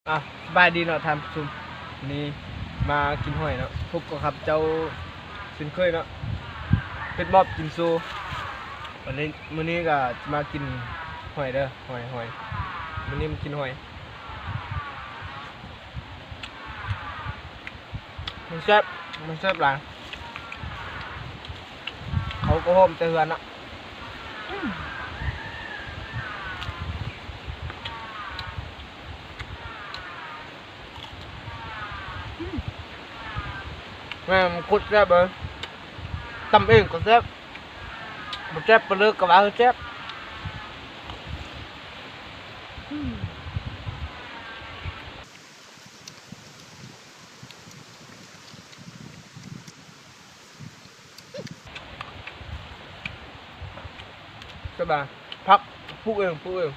ອ່ະ ສະບາຍດີເນາະທ່ານຜູ້ຊົມ, ນີ້ມາກິນຫອຍເນາະ, ພົບກັບຂ້າພະເຈົ້າເຊັ່ນເຄີຍເນາະ ເປັດມອບກິນໂຊ. ວັນນີ້ ມື້ນີ້ກໍຈະມາກິນຫອຍເດີ ຫອຍ ຫອຍ, ມື້ນີ້ມາກິນຫອຍ. ມັນແຊບ ມັນແຊບຫຼາຍ, ເຂົ້າກໍຫອມແຕ່ເຮືອນເນາະ. ແມ່ນ ມັນໂຄດແຊບເລີຍ, ຕຳເອງກໍແຊບ, ບໍ່ແຊບປານເລີກໍວ່າແຊບ. ສະບາຍ, ຜັກປູກເອງ ປູກເອງ,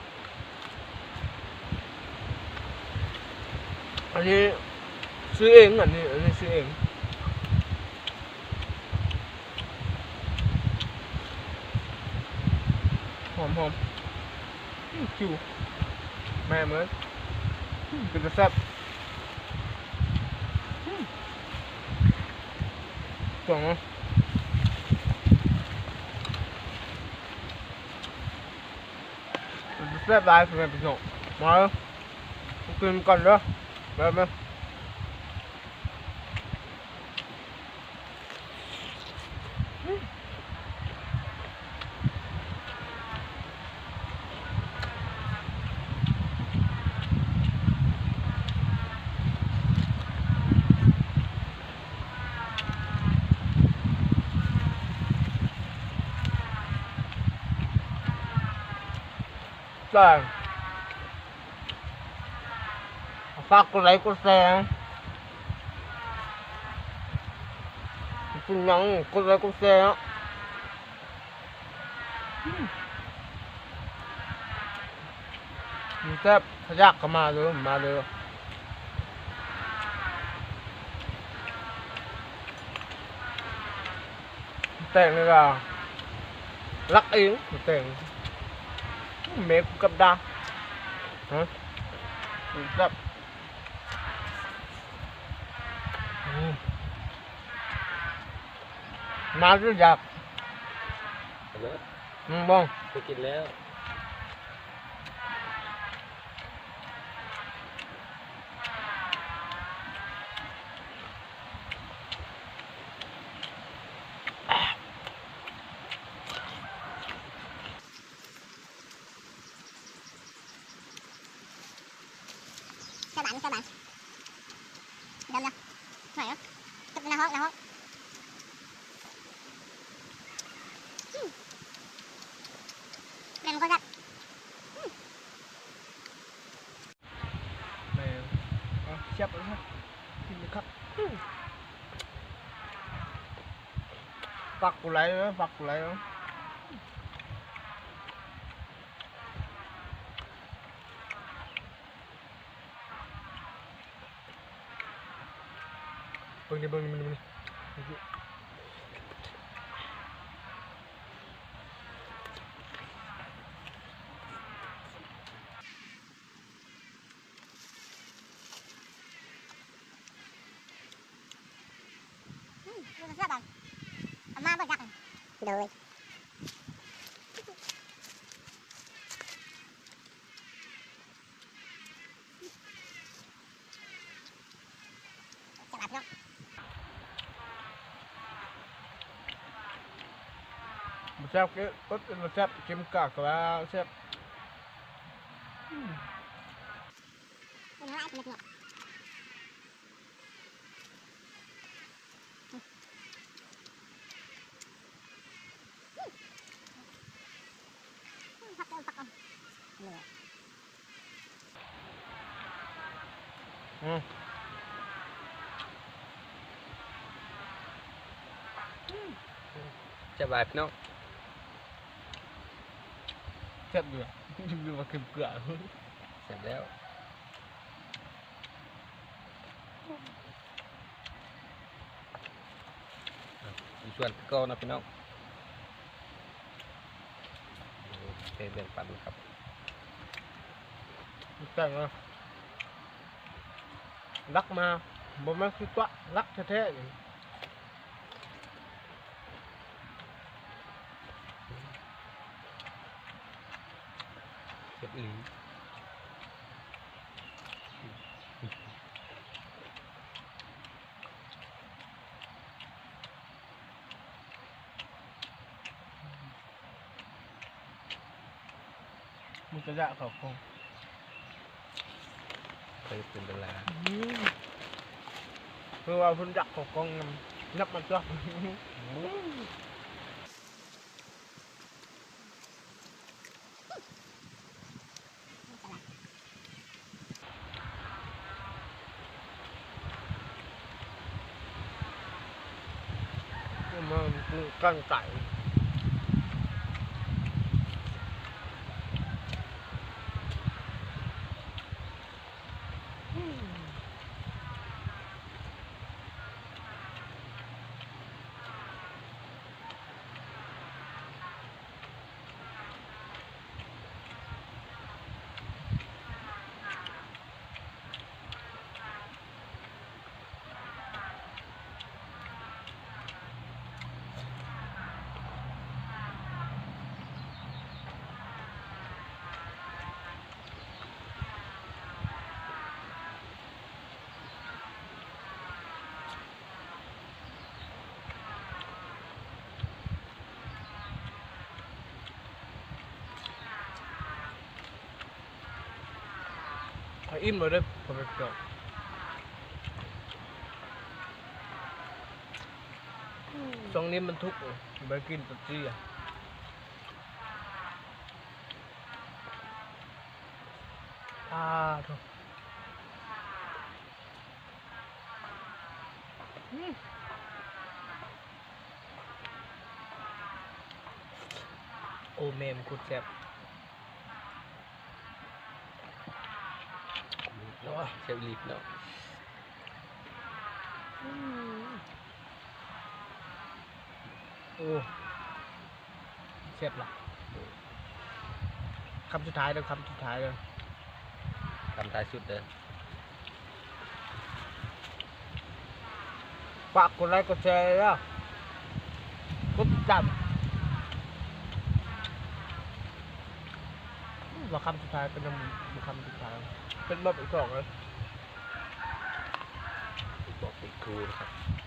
ອັນນີ້ຊື້ເອງ, ອັນນີ້ ອັນນີ້ຊື້ເອງ. ຫອມໆ ອືມ ຄິວ ແມ່ເອີຍ ອືມ ເປັນຕາແຊບ ອືມ ເປັນຕາແຊບຫຼາຍ ພໍ່ແມ່ພີ່ນ້ອງ ມາເດີ ມາກິນກັນເດີ ມາ ມາ. ຝາກກົດໄລກົດແຊ ເປັນຫຍັງ ກົດໄລກົດແຊເນາະ ອືມ ມັນແຊບ ຖ້າຢາກກໍມາເດີ ມາເດີ. ແຕງນີ້ກະລັກເອງ ແຕງ ແມ່ກູກັບດາ ຮະ ແຊບ ອືມ ມາເດີ ຢາກ ເອົາເລີຍ ອືມ ບໍ່ ໄປກິນແລ້ວ. ສະບາຍ ສະບາຍ ດຳນະ ຫອຍເນາະ ເກັບໜ້າຮອກ ໜ້າຮອກ ອືມ ແມ່ນບໍ່ແຊບ ອືມ. ແມ່ນ ເອົາ ແຊບເລີຍ ກິນເລີຍຄັບ ຝາກກົດໄລເດີ ຝາກກົດໄລເດີ ເບິ່ງນີ້ ເບິ່ງນີ້ ເບິ່ງນີ້ ເບິ່ງນີ້. ອືມ ເປັນຕາແຊບ ອາ ເອົາມາບໍ່ຈັກ ໂດຍ. ແຊບຫຼາຍພີ່ນ້ອງ ບໍ່ແຊບກໍອົດ ບໍ່ແຊບ ເຄັມກາກະວ່າແຊບ ອືມ ເປັນຫຍັງຫຼາຍພີ່ນ້ອງ. ອືມ ແຊບຫຼາຍພີ່ນ້ອງ ແຊບຢູ່ ຫຼືວ່າເຄັມເກືອ ແຊບແລ້ວ. ຢູ່ສວນຄືເກົ່າເນາະພີ່ນ້ອງ ໄປແບ່ງປັນກັບ ແຊບເນາະ ລັກມາ ບໍ່ແມ່ນຄືຕົວະ ລັກແທ້ໆນີ້. ເຈັບອີ່ຫຼີ. ມັນກະຢາກເຂົ້າກົງ ເຄີຍເປັນເວລາ ອືມ ຄືວ່າເພິ່ນຢາກເຂົ້າກົງນຳ ຍັບມາຕົວະ. ມັນກິນກ້າງໄກ່. ຂ້ອຍອີ່ມແລ້ວເດີ້ ຂ້ອຍໄປເຈາະ ຊ່ວງນີ້ມັນທຸກ ໄປກິນຕະເຈ້ຍ ອາ ໂທ້. ອືມ ໂອ້ ແມ່ມະກຸດແຊບ ໂອ້ ແຊບອີ່ຫຼີເນາະ ອືມ. ໂອ້ ແຊບຫຼາຍ ຄຳສຸດທ້າຍເດີ້ ຄຳສຸດທ້າຍເດີ້ ຄຳທ້າຍສຸດເດີ້ ຝາກກົດໄລກົດແຊເດີ້ ກົດຕິດຕາມ ວ່າຄຳສຸດທ້າຍເປັນຫຍັງ ບໍ່ຄຳສຸດທ້າຍ ເປັນບອກອີກສອງເດີ້ ບອກອີກຄູ່ນະຄັບ.